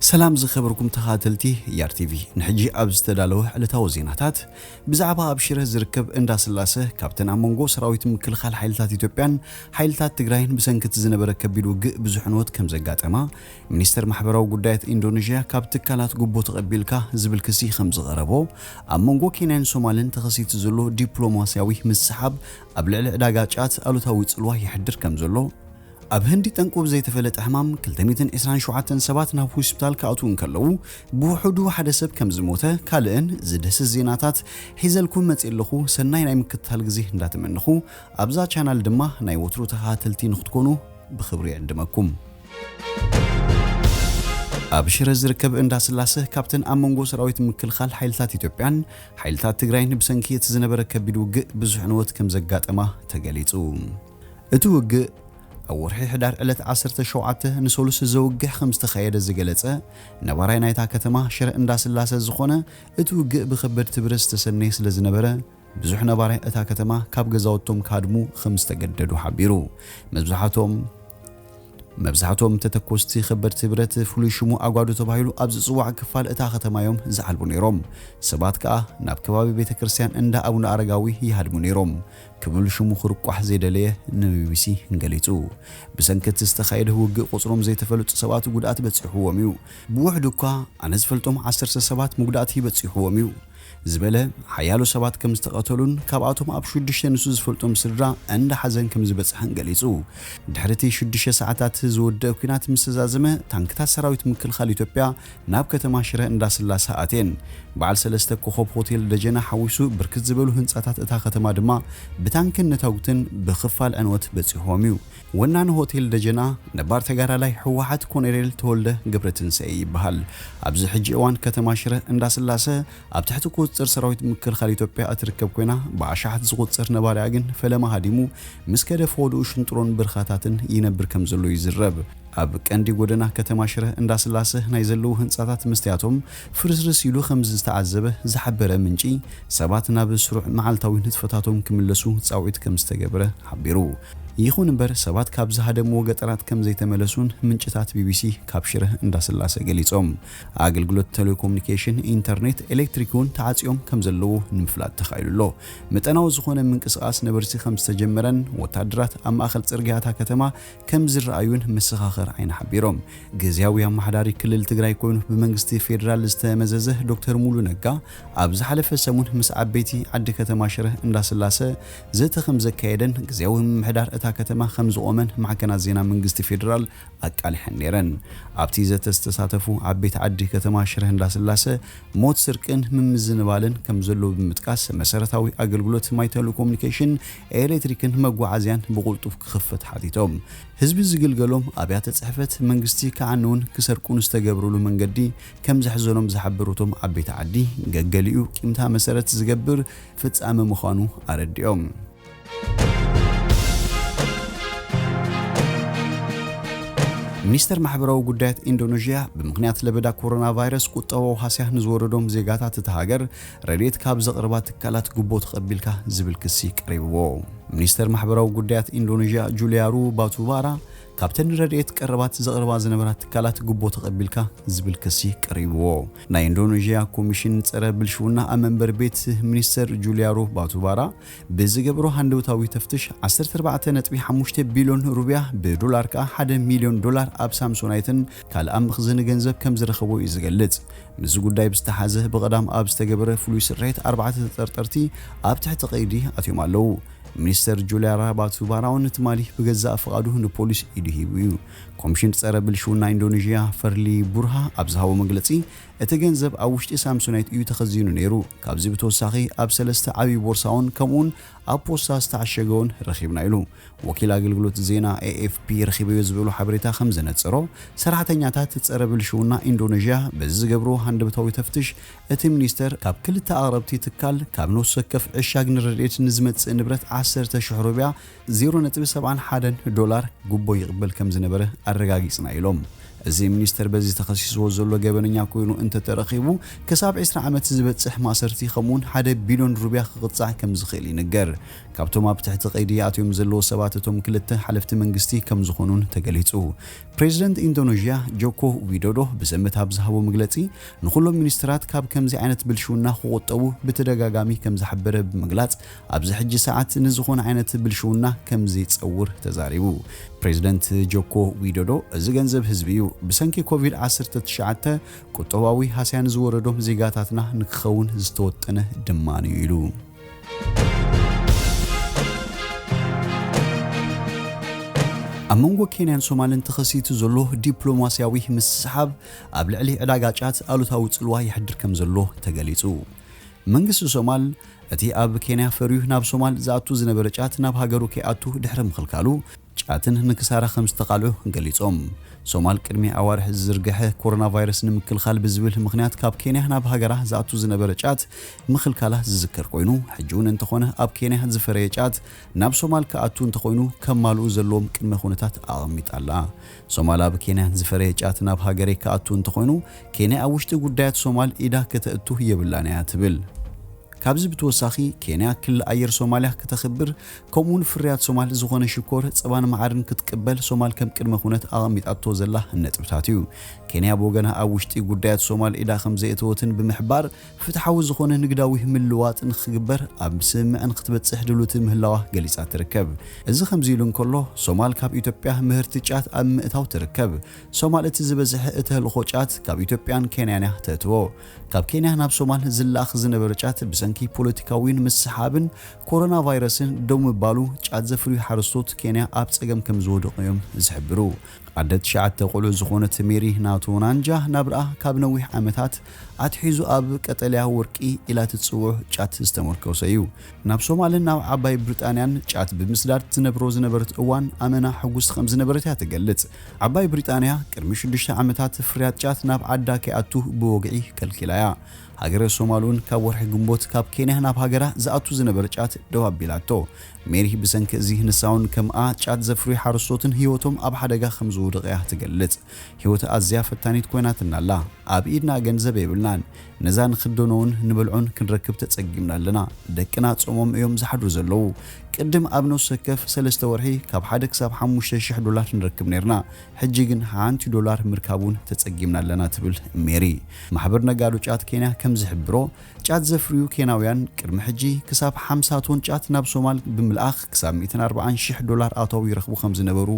ሰላም ዝኸበርኩም ተኸታተልቲ ያር ቲቪ፣ ንሕጂ ኣብ ዝተዳለወ ዕለታዊ ዜናታት፣ ብዛዕባ ኣብ ሽረ ዝርከብ እንዳ ስላሰ ካብተን ኣብ መንጎ ሰራዊት ምክልኻል ሓይልታት ኢትዮጵያን ሓይልታት ትግራይን ብሰንኪ እቲ ዝነበረ ከቢድ ውግእ ብዙሕ ዕንወት ከም ዘጋጠማ፣ ሚኒስተር ማሕበራዊ ጉዳያት ኢንዶኔዥያ ካብ ትካላት ጉቦ ተቐቢልካ ዝብል ክሲ ከም ዝቐረቦ፣ ኣብ መንጎ ኬንያን ሶማልን ተኸሲቱ ዘሎ ዲፕሎማስያዊ ምስሓብ ኣብ ልዕሊ ዕዳጋ ጫት ኣሉታዊ ጽልዋ የሕድር ከም ዘሎ፣ ኣብ ህንዲ ጠንቁ ብዘይተፈለጠ ሕማም ክልተ ሚእትን ዕስራን ሸውዓተን ሰባት ናብ ሆስፒታል ክኣትዉ እንከለዉ፣ ብውሑዱ ሓደ ሰብ ከም ዝሞተ፣ ካልእን ዝድህስስ ዜናታት ሒዘልኩም መጺእ ኣለኹ። ሰናይ ናይ ምክትታል ግዜ እንዳተመነኹ፣ ኣብዛ ቻናል ድማ ናይ ወትሩ ተኸታተልቲ ንክትኮኑ ብኽብሪ ይዕድመኩም። ኣብ ሽረ ዝርከብ እንዳ ስላሰ ካብተን ኣብ መንጎ ሰራዊት ምክልኻል ሓይልታት ኢትዮጵያን ሓይልታት ትግራይን ብሰንኪ እቲ ዝነበረ ከቢድ ውግእ ብዙሕ ዕንወት ከም ዘጋጠማ ተገሊጹ። እቲ ውግእ ኣብ ወርሒ ሕዳር ዕለት ዓሰርተ ሸውዓተ ንሰሉስ ዘውግሕ ከም ዝተኻየደ ዝገለጸ ነባራይ ናይታ ከተማ ሽረ እንዳ ስላሰ ዝኾነ፣ እቲ ውግእ ብከበድቲ ብረት ዝተሰነየ ስለ ዝነበረ፣ ብዙሕ ነባራይ እታ ከተማ ካብ ገዛውቶም ክሃድሙ ከም ዝተገደዱ ሓቢሩ። መብዛሕቶም መብዛሕቶም ተተኮስቲ ከበድቲ ብረት፣ ፍሉይ ሽሙ ኣጓዶ ተባሂሉ ኣብ ዝጽዋዕ ክፋል እታ ከተማ እዮም ዝዓልቡ ነይሮም። ሰባት ከኣ ናብ ከባቢ ቤተ ክርስቲያን እንዳ ኣቡነ ኣረጋዊ ይሃድሙ ነይሮም ክብል ሽሙ ክርቋሕ ዘይደለየ ንቢቢሲ ገሊጹ። ብሰንኪ እቲ ዝተኻየደ ውግእ ቁጽሮም ዘይተፈለጡ ሰባት ጉድኣት በጺሕዎም እዩ። ብውሕዱ እኳ ኣነ ዝፈልጦም ዓሰርተ ሰባት መጉዳእቲ በጺሕዎም እዩ ዝበለ ሓያሎ ሰባት ከም ዝተቐተሉን ካብኣቶም ኣብ ሽዱሽተ ንሱ ዝፈልጦም ስድራ እንዳ ሓዘን ከም ዝበጽሐን ገሊጹ። ድሕሪ እቲ ሽዱሽተ ሰዓታት ዝወደአ ኲናት ምስ ተዛዘመ፣ ታንክታት ሰራዊት ምክልኻል ኢትዮጵያ ናብ ከተማ ሽረ እንዳ ስላሰ ኣትየን። በዓል ሰለስተ ኮኾብ ሆቴል ደጀና ሓዊሱ ብርክት ዝበሉ ህንጻታት እታ ከተማ ድማ ብታንክን ነታጉትን ብኽፋል ዕንወት በጺሕዎም እዩ። ወናኒ ሆቴል ደጀና ነባር ተጋዳላይ ህወሓት ኮሎኔል ተወልደ ገብረትንሳኤ ይበሃል። ኣብዚ ሕጂ እዋን ከተማ ሽረ እንዳ ስላሰ ኣብ ትሕቲ ቁጽጽር ሰራዊት ምክልኻል ኢትዮጵያ እትርከብ ኮይና፣ ብኣሽሓት ዝቑጸር ነባሪኣ ግን ፈለማ ሃዲሙ ምስ ከደ ፈወድኡ ሽንጥሮን ብርኻታትን ይነብር ከም ዘሎ ይዝረብ። ኣብ ቀንዲ ጎደና ከተማ ሽረ እንዳ ስላሰ ናይ ዘለዉ ህንጻታት መስትያቶም ፍርስርስ ኢሉ ከም ዝተዓዘበ ዝሓበረ ምንጪ፣ ሰባት ናብ ስሩዕ መዓልታዊ ንጥፈታቶም ክምለሱ ጻውዒት ከም ዝተገብረ ሓቢሩ። ይኹን እምበር፣ ሰባት ካብ ዝሃደምዎ ገጠራት ከም ዘይተመለሱን ምንጭታት ቢቢሲ ካብ ሽረ እንዳ ስላሰ ገሊጾም። ኣገልግሎት ቴሌኮሙኒኬሽን፣ ኢንተርኔት፣ ኤሌክትሪክ እውን ተዓጽዮም ከም ዘለዉ ንምፍላጥ ተኻኢሉ ኣሎ። መጠናዊ ዝኾነ ምንቅስቓስ ነበርቲ ከም ዝተጀመረን ወታደራት ኣብ ማእኸል ጽርግያ እታ ከተማ ከም ዝረኣዩን መሰኻኽር ዓይኒ ሓቢሮም። ግዝያዊ ኣመሓዳሪ ክልል ትግራይ ኮይኑ ብመንግስቲ ፌዴራል ዝተመዘዘ ዶክተር ሙሉ ነጋ፣ ኣብ ዝሓለፈ ሰሙን ምስ ዓበይቲ ዓዲ ከተማ ሽረ እንዳ ስላሰ ዘተ ከም ዘካየደን ግዝያዊ ምምሕዳር እታ ከተማ ከም ዝቖመን ማዕከናት ዜና መንግስቲ ፌዴራል ኣቃሊሐን ነይረን። ኣብቲ ዘተ ዝተሳተፉ ዓበይቲ ዓዲ ከተማ ሽረ እንዳ ስላሰ ሞት፣ ስርቅን ምምዝንባልን ከም ዘሎ ብምጥቃስ፣ መሰረታዊ ኣገልግሎት ማይ፣ ቴሌኮሙኒኬሽን፣ ኤሌክትሪክን መጓዓዝያን ብቕልጡፍ ክኽፈት ሓቲቶም። ህዝቢ ዝግልገሎም ኣብያተ ጽሕፈት መንግስቲ ክዓንውን ክሰርቁን ዝተገብርሉ መንገዲ ከም ዘሕዘኖም ዝሓበሩ እቶም ዓበይቲ ዓዲ፣ ገገሊኡ ቂምታ መሰረት ዝገብር ፍጻመ ምዃኑ ኣረዲኦም። ሚኒስተር ማሕበራዊ ጉዳያት ኢንዶኔዥያ፣ ብምኽንያት ለበዳ ኮሮና ቫይረስ ቁጠባዊ ሃስያ ንዝወረዶም ዜጋታት እታ ሃገር ረድኤት ካብ ዘቕርባ ትካላት ጉቦ ተቐቢልካ ዝብል ክሲ ቀሪብዎ። ሚኒስተር ማሕበራዊ ጉዳያት ኢንዶኔዥያ ጁልያሩ ባቱባራ፣ ካብተን ረድኤት ቀረባት ዘቕርባ ዝነበራ ትካላት ጉቦ ተቐቢልካ ዝብል ክሲ ቀሪብዎ። ናይ ኢንዶኔዥያ ኮሚሽን ጸረ ብልሽውና ኣብ መንበር ቤት ሚኒስተር ጁልያሩ ባቱባራ ብዝገብሮ ሃንደውታዊ ተፍትሽ፣ ዓሰርተ ኣርባዕተ ነጥቢ ሓሙሽተ ቢልዮን ሩብያ፣ ብዶላር ከኣ ሓደ ሚልዮን ዶላር ኣብ ሳምሶናይትን ካልኣ መኽዘኒ ገንዘብ ከም ዝረኸቦ እዩ ዝገልጽ። ምስዚ ጉዳይ ብዝተሓዘ፣ ብቐዳም ኣብ ዝተገበረ ፍሉይ ስርሒት ኣርባዕተ ተጠርጠርቲ ኣብ ትሕቲ ቀይዲ ኣትዮም ኣለዉ። ሚኒስተር ጁልያራ ባቱባራውን ትማሊ ብገዛእ ፍቓዱ ንፖሊስ ኢዱ ሂቡ እዩ። ኮሚሽን ጸረ ብልሽውና ኢንዶኔዥያ ፈርሊ ቡርሃ ኣብ ዝሃቦ መግለጺ፣ እቲ ገንዘብ ኣብ ውሽጢ ሳምሶናይት እዩ ተኸዚኑ ነይሩ። ካብዚ ብተወሳኺ ኣብ ሰለስተ ዓብዪ ቦርሳውን ከምኡውን ኣብ ፖስታ ዝተዓሸገውን ረኺብና ኢሉ። ወኪል ኣገልግሎት ዜና ኤ ኤፍ ፒ ረኺበዮ ዝበሎ ሓበሬታ ከም ዘነጸሮ፣ ሰራሕተኛታት ጸረ ብልሽውና ኢንዶኔዥያ በዚ ዝገብርዎ ሃንደበታዊ ተፍትሽ፣ እቲ ሚኒስተር ካብ ክልተ ኣቕረብቲ ትካል ካብ ነፍሲ ወከፍ ዕሻግ ንረድኤት ንዝመጽእ ንብረት ዓሰርተ ሽሕ ሩብያ፣ ዜሮ ነጥቢ ሰብዓን ሓደን ዶላር፣ ጉቦ ይቕበል ከም ዝነበረ ኣረጋጊጽና ኢሎም። እዚ ሚኒስተር በዚ ተኸሲስዎ ዘሎ ገበነኛ ኮይኑ እንተተረኺቡ፣ ክሳብ ዕስራ ዓመት ዝበጽሕ ማእሰርቲ ከምኡውን ሓደ ቢልዮን ሩብያ ክቕጻዕ ከም ዝኽእል ይንገር። ካብቶም ኣብ ትሕቲ ቀይዲ ኣትዮም ዘለዉ ሰባት እቶም ክልተ ሓለፍቲ መንግስቲ ከም ዝኾኑን ተገሊጹ። ፕሬዚደንት ኢንዶኔዥያ ጆኮ ዊዶዶ ብሰንበት ኣብ ዝሃቦ መግለጺ፣ ንኹሎም ሚኒስትራት ካብ ከምዚ ዓይነት ብልሽውና ክቑጠቡ ብተደጋጋሚ ከም ዝሓበረ ብምግላጽ፣ ኣብዚ ሕጂ ሰዓት ንዝኾነ ዓይነት ብልሽውና ከም ዘይጸውር ተዛሪቡ። ፕሬዚደንት ጆኮ ዊዶዶ፣ "እዚ ገንዘብ ህዝቢ እዩ፣ ብሰንኪ ኮቪድ ዓሰርተ ትሽዓተ ቁጠባዊ ሃስያ ንዝወረዶም ዜጋታትና ንክኸውን ዝተወጠነ ድማ እዩ" ኢሉ። ኣብ መንጎ ኬንያን ሶማልን ተኸሲቱ ዘሎ ዲፕሎማስያዊ ምስሕሓብ ኣብ ልዕሊ ዕዳጋ ጫት ኣሉታዊ ጽልዋ የሕድር ከም ዘሎ ተገሊጹ። መንግስቲ ሶማል፣ እቲ ኣብ ኬንያ ፈርዩ ናብ ሶማል ዝኣቱ ዝነበረ ጫት ናብ ሃገሩ ከይኣቱ ድሕሪ ምኽልካሉ፣ ጫትን ንክሳራ ከም ዝተቓልዑ ገሊጾም። ሶማል ቅድሚ ኣዋርሕ ዝዝርግሐ ኮሮና ቫይረስ ንምክልኻል ብዝብል ምኽንያት ካብ ኬንያ ናብ ሃገራ ዝኣቱ ዝነበረ ጫት ምኽልካላ ዝዝከር ኮይኑ፣ ሕጂ እውን እንተኾነ ኣብ ኬንያ ዝፈረየ ጫት ናብ ሶማል ክኣቱ እንተኾይኑ ከማልኡ ዘለዎም ቅድመ ኩነታት ኣቐሚጣ ኣላ። ሶማል ኣብ ኬንያ ዝፈረየ ጫት ናብ ሃገረይ ክኣቱ እንተኾይኑ፣ ኬንያ ኣብ ውሽጢ ጉዳያት ሶማል ኢዳ ከተእቱ የብላን እያ ትብል። ካብዚ ብተወሳኺ፣ ኬንያ ክሊ ኣየር ሶማልያ ክተኽብር፣ ከምኡውን ፍርያት ሶማል ዝኾነ ሽኮር፣ ጸባን መዓርን ክትቅበል ሶማል ከም ቅድመ ኩነት ኣቐሚጣቶ ዘላ ነጥብታት እዩ። ኬንያ ብወገና ኣብ ውሽጢ ጉዳያት ሶማል ኢዳ ከም ዘየእተወትን ብምሕባር፣ ፍትሓዊ ዝኾነ ንግዳዊ ምልዋጥ ንክግበር ኣብ ስምምዕ ንክትበጽሕ ድልውቲ ምህላዋ ገሊጻ ትርከብ። እዚ ከምዚ ኢሉ እንከሎ፣ ሶማል ካብ ኢትዮጵያ ምህርቲ ጫት ኣብ ምእታው ትርከብ። ሶማል እቲ ዝበዝሐ እተህልኾ ጫት ካብ ኢትዮጵያን ኬንያን እያ ተእትዎ። ካብ ኬንያ ናብ ሶማል ዝለኣኽ ዝነበረ ጫት ብሰንኪ ፖለቲካዊን ምስሓብን ኮሮና ቫይረስን ደው ምባሉ፣ ጫት ዘፍርዩ ሓረስቶት ኬንያ ኣብ ጸገም ከም ዝወደቑ እዮም ዝሕብሩ። ኣደ ትሽዓተ ቆልዑ ዝኾነት ሜሪ ናቱናንጃ፣ ናብርኣ ካብ ነዊሕ ዓመታት ኣትሒዙ ኣብ ቀጠልያ ወርቂ ኢላ ትጽውዖ ጫት ዝተመርኮሰ እዩ። ናብ ሶማልን ናብ ዓባይ ብሪጣንያን ጫት ብምስዳድ ትነብሮ ዝነበረት እዋን ኣመና ሕጉስቲ ከም ዝነበረት እያ ትገልጽ። ዓባይ ብሪጣንያ ቅድሚ ሽዱሽተ ዓመታት ፍርያት ጫት ናብ ዓዳ ከይኣቱ ብወግዒ ከልኪላ እያ። ሃገረ ሶማል እውን ካብ ወርሒ ግንቦት ካብ ኬንያ ናብ ሃገራ ዝኣቱ ዝነበረ ጫት ደው ኣቢላቶ። ሜሪ ብሰንኪ እዚ ንሳውን ከምኣ ጫት ዘፍርዩ ሓረስቶትን ህይወቶም ኣብ ሓደጋ ከም ዝወደቐ እያ ትገልጽ። ህይወት ኣዝያ ፈታኒት ኮይናትና ኣላ። ኣብ ኢድና ገንዘብ የብልናን። ነዛ ንኽደኖን ንበልዖን ክንረክብ ተጸጊምና ኣለና። ደቅና ጾሞም እዮም ዝሓድሩ ዘለዉ። ቅድም ኣብ ነፍሲ ወከፍ ሰለስተ ወርሒ ካብ ሓደ ክሳብ ሓሙሽተ ሽሕ ዶላር ንረክብ ነርና። ሕጂ ግን ሓንቲ ዶላር ምርካብ እውን ተጸጊምና ኣለና ትብል ሜሪ። ማሕበር ነጋዶ ጫት ኬንያ ከም ዝሕብሮ፣ ጫት ዘፍርዩ ኬንያውያን ቅድሚ ሕጂ ክሳብ ሓምሳ ቶን ጫት ናብ ሶማል ብምልኣኽ ክሳብ ሚእትን ኣርባዓን ሽሕ ዶላር ኣታዊ ይረኽቡ ከም ዝነበሩ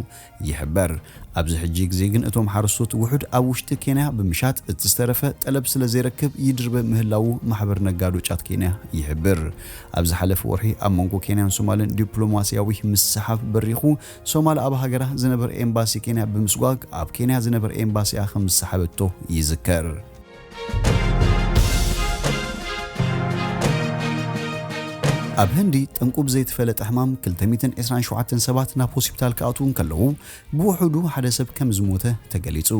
ይሕበር። ኣብዚ ሕጂ ግዜ ግን እቶም ሓረስቶት ውሑድ ኣብ ውሽጢ ኬንያ ብምሻጥ እቲ ዝተረፈ ጠለብ ስለ ዘይረክብ ይድርበ ምህላዉ ማሕበር ነጋዶ ጫት ኬንያ ይሕብር። ኣብ ዝሓለፈ ወርሒ ኣብ መንጎ ኬንያን ሶማልን ዲፕሎማስያዊ ምስሓብ በሪኹ፣ ሶማል ኣብ ሃገራ ዝነበረ ኤምባሲ ኬንያ ብምስጓግ ኣብ ኬንያ ዝነበረ ኤምባሲኣ ከም ዝሰሓበቶ ይዝከር። ኣብ ህንዲ ጠንቁ ብዘይተፈለጠ ሕማም ክልተ ሚእትን ዕስራን ሸውዓተን ሰባት ናብ ሆስፒታል ክኣትዉ እንከለዉ፣ ብውሑዱ ሓደ ሰብ ከም ዝሞተ ተገሊጹ።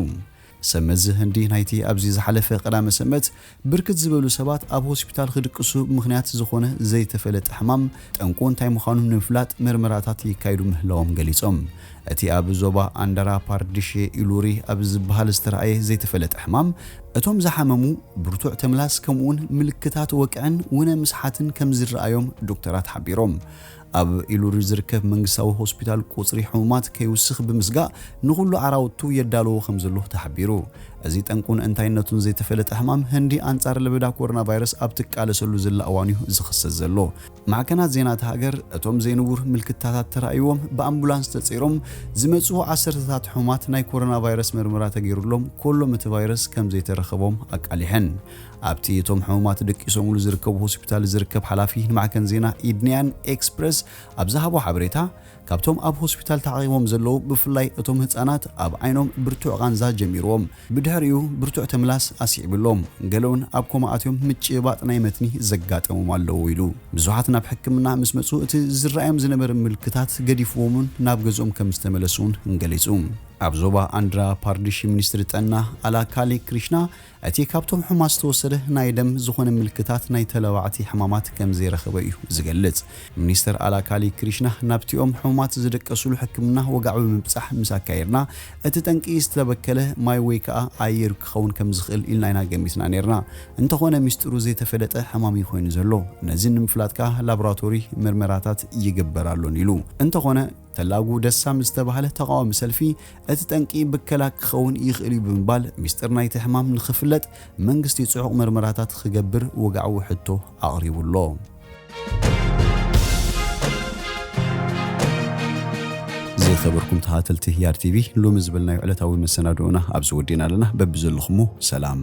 ሰብ መዚ ህንዲ ናይቲ ኣብዚ ዝሓለፈ ቀዳመ ሰንበት ብርክት ዝበሉ ሰባት ኣብ ሆስፒታል ክድቅሱ ምኽንያት ዝኾነ ዘይተፈለጠ ሕማም ጠንቁ እንታይ ምዃኑ ንምፍላጥ መርመራታት ይካየዱ ምህላዎም ገሊጾም። እቲ ኣብ ዞባ ኣንዳራ ፓርዲሼ ኢሉሪ ኣብ ዝበሃል ዝተረኣየ ዘይተፈለጠ ሕማም፣ እቶም ዝሓመሙ ብርቱዕ ተምላስ ከምኡውን ምልክታት ወቅዕን ውነ ምስሓትን ከም ዝረኣዮም ዶክተራት ሓቢሮም። ኣብ ኢሉሪ ዝርከብ መንግስታዊ ሆስፒታል ቁጽሪ ሕሙማት ከይውስኽ ብምስጋእ ንኹሉ ዓራውቱ የዳለዎ ከም ዘሎ ተሓቢሩ። እዚ ጠንቁን እንታይነቱን ዘይተፈለጠ ሕማም ህንዲ ኣንጻር ለበዳ ኮሮና ቫይረስ ኣብ ትቃለሰሉ ዘላ እዋን እዩ ዝኽሰት ዘሎ። ማዕከናት ዜና እታ ሃገር እቶም ዘይንቡር ምልክታታት ተራእይዎም ብኣምቡላንስ ተጸይሮም ዝመጽኡ ዓሰርተታት ሕሙማት ናይ ኮሮና ቫይረስ መርመራ ተገይሩሎም ኩሎም እቲ ቫይረስ ከም ዘይተረኸቦም ኣቃሊሐን። ኣብቲ እቶም ሕሙማት ደቂሶምሉ ዝርከቡ ሆስፒታል ዝርከብ ሓላፊ ንማዕከን ዜና ኢድንያን ኤክስፕረስ ኣብ ዝሃቦ ሓበሬታ፣ ካብቶም ኣብ ሆስፒታል ተዓቒቦም ዘለዉ ብፍላይ እቶም ህጻናት ኣብ ዓይኖም ብርቱዕ ቃንዛ ጀሚርዎም፣ ብድሕሪኡ ብርቱዕ ተምላስ ኣስዒብሎም፣ ገለውን ኣብ ኮማ ኣትዮም ምጭባጥ ናይ መትኒ ዘጋጠሞም ኣለዉ ኢሉ። ብዙሓት ናብ ሕክምና ምስ መጹ እቲ ዝረኣዮም ዝነበረ ምልክታት ገዲፍዎምን ናብ ገዝኦም ከም ዝተመለሱን ገሊጹ። ኣብ ዞባ ኣንድራ ፓርዲሽ ሚኒስትሪ ጥዕና ኣላካሊ ክሪሽና፣ እቲ ካብቶም ሕማት ዝተወሰደ ናይ ደም ዝኾነ ምልክታት ናይ ተለዋዕቲ ሕማማት ከም ዘይረኸበ እዩ ዝገልጽ። ሚኒስተር ኣላካሊ ክሪሽና፣ ናብቲኦም ሕሙማት ዝደቀሱሉ ሕክምና ወግዓዊ ምብጻሕ ምስ ኣካየድና፣ እቲ ጠንቂ ዝተበከለ ማይ ወይ ከኣ ኣየር ክኸውን ከም ዝኽእል ኢልና ኢና ገሚትና ነርና። እንተኾነ፣ ሚስጥሩ ዘይተፈለጠ ሕማም እዩ ኮይኑ ዘሎ። ነዚ ንምፍላጥ ከኣ ላቦራቶሪ ምርመራታት ይግበር ኣሎን ኢሉ። እንተኾነ፣ ተላጉ ደሳም ዝተባህለ ተቓዋሚ ሰልፊ፣ እቲ ጠንቂ ብከላ ክኸውን ይኽእል እዩ ብምባል፣ ሚስጥር ናይቲ ሕማም ንኽፍለጥ መንግስቲ ጽዑቕ መርመራታት ክገብር ወግዓዊ ሕቶ ኣቕሪቡ ኣሎ። ዝኸበርኩም ተኸታተልቲ ያር ቲቪ፣ ሎሚ ዝበልናዮ ዕለታዊ መሰናድኦና ኣብዚ ወዲእና ኣለና። በብዘለኹሞ ሰላም።